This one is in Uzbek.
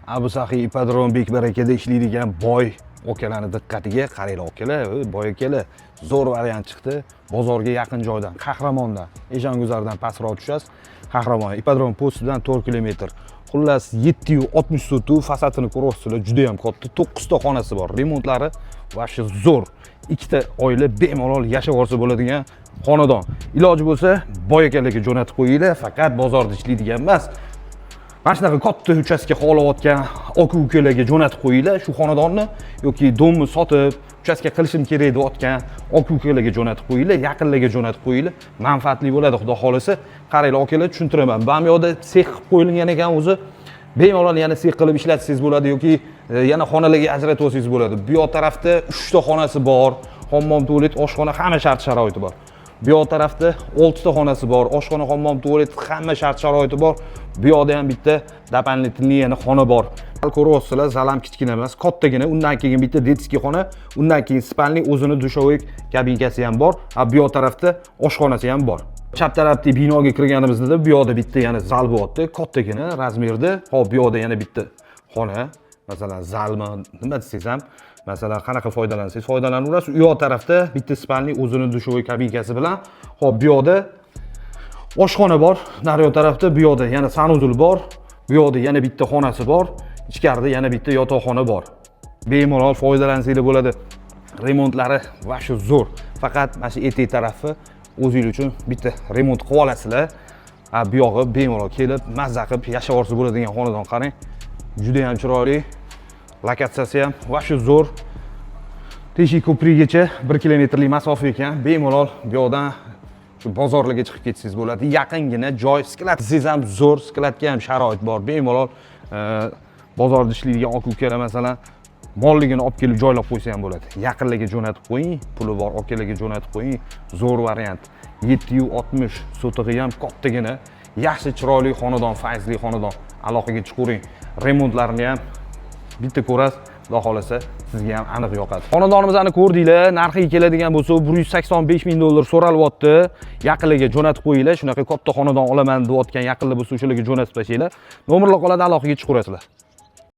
Abu Saxiy ipodrom Bekbarakada ishlaydigan boy akalarni diqqatiga. Qaranglar, akalar, ey, boy akalar, zo'r variant chiqdi. Bozorga yaqin joydan, Qahramondan, Eshonguzardan pastroq tushasiz. Qahramon ipodrom postidan 4 kilometr. Xullas, 760 sotix, fasadini ko'ryapsizlar, juda ham katta. 9 ta xonasi bor. Remontlari вообще zo'r. Ikkita oila bemalol yashab olsa bo'ladigan xonadon. Iloji bo'lsa, boy akalarga jo'natib qo'yinglar, faqat bozorda ishlaydigan emas. Mana shunaqa katta uchastka xohlayotgan aka ukalarga jo'natib qo'yinglar shu xonadonni yoki дом ni sotib, uchastka qilishim kerak deyotgan aka ukalarga jo'natib qo'yinglar, yaqinlarga jo'natib qo'yinglar. Manfaatli bo'ladi, Xudo xohlasa. Qaranglar, akalar, tushuntiraman. Bu yoqda sex qilib qo'yilgan ekan o'zi. Bemalol yana sex qilib ishlatsangiz bo'ladi yoki yana xonalarga ajratib olsangiz bo'ladi. Bu yoq tarafda 3 ta xonasi bor, hammom, tualet, oshxona, hamma shart sharoiti bor. Bu yoq tarafda 6 ta xonasi bor, oshxona, hammom, tualet, hamma shart sharoiti bor. Bu yoqda ham bitta дополнительный yana xona bor. Ko'ryapsizlar, zal ham kichkina emas, kattagina. Undan keyin bitta детский xona, undan keyin спальный, o'zini душевой kabinkasi ham bor. A bu yoq tarafda oshxonasi ham bor. Chap tarafdagi binoga kirganimizda bu yoqda bitta yana zal bo'lyapti, kattagina razmerda. Hop, bu yoqda yana bitta xona, masalan, zalmi, nima desangiz ham, masalan, qanaqa foydalansangiz foydalanaverasiz. U yoq tarafda bitta спальный, o'zini душевой kabinkasi bilan. Hop, bu yoqda oshxona bor, naryoq tarafda. Bu yoqda yana санузел bor. Bu yoqda yana bitta xonasi bor. Ichkarida yana bitta yotoqxona bor. Bemalol foydalansanglar bo'ladi. Remontlari вообще zo'r. Faqat mana shu etak tarafi o'zingiz uchun bitta remont qilib olasizlar. A bu yog'i bemalol kelib, mazza qilib yashab olsa bo'ladigan xonadon, qarang. Juda ham chiroyli. Lokatsiyasi ham вообще zo'r. Teshik ko'prigigacha 1 kilometrlik masofa ekan. Bemalol bu yoqdan shu bozorlarga chiqib ketsangiz bo'ladi. Yaqingina joy, склад desangiz ham zo'r, склад ga ham sharoit bor. Bemalol bozorda ishlaydigan aka ukalar, masalan, molligini olib kelib joylab qo'ysa ham bo'ladi. Yaqinlarga jo'natib qo'ying, puli bor akalarga jo'natib qo'ying. Zo'r variant. 760 sotig'i ham kattagina, yaxshi, chiroyli xonadon, fayzli xonadon. Aloqaga chiqavering. Remontlarini ham bitta ko'rasiz, Xudo xohlasa, sizga ham aniq yoqadi. Xonadonimizni ko'rdinglar, narxiga keladigan bo'lsa, 185 ming dollar so'ralyapti. Yaqinlarga jo'natib qo'yinglar, shunaqa katta xonadon olaman deyotgan yaqinlar bo'lsa, o'shalarga jo'natib tashlanglar. Nomerlar qoladi, aloqaga chiqaverasizlar.